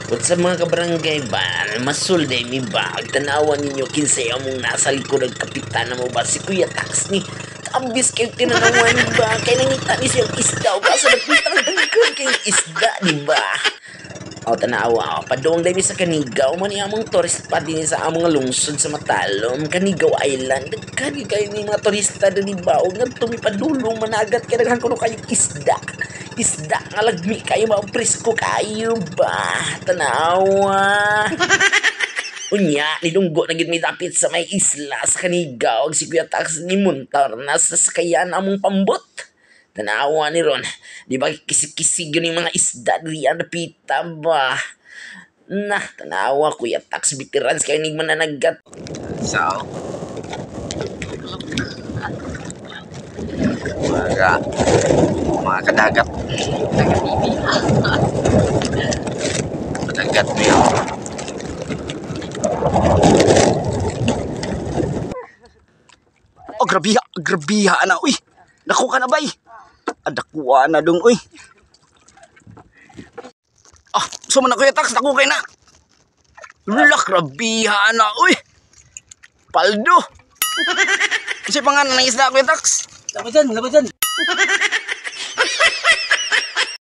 What's up, mga kabarangay ba? Masul day mi ba? Tanawan ninyo kinsay among nasa likod, ang kapitan na mo ba? Si Kuya Tax ni. Ambis kayo tinanawan ba? Kay nangita ni siyang isda. O kaso nagputang daghan kay isda, di ba? O tanawa, o, padung day mi sa Kanigaw. Man ni among tourist spot din sa among lungsod sa Matalom. Kanigaw Island. Daghan kayo ni mga turista di ba? O ngadto mi padulong managat kay daghan kuno kayong isda. Isda nga lagmi kayo ba, presko kayo ba? Tanawa. Unya, nilunggo na gid mi dapit sa may isla sa Kanigaw. Si Kuya Tax ni muntar na sa sakayan among pambot. Tanawa ni ron. Di ba kisig-kisig yun yung mga isda diyan napita ba? Nah, tanawa, Kuya Tax, veterans kayo nig mananagat. So, mga kadagat. Dagat TV. Dagat mo yun. Oh, grabiha, grabiha na, uy. Naku ka na bay. Adakuha na dong, uy. Ah, suma na, Kuya Tax, naku kay na. Lak, grabiha na, uy. Paldo. Kasi pangalan ng isda, Kuya Tax. Labasan, labasan.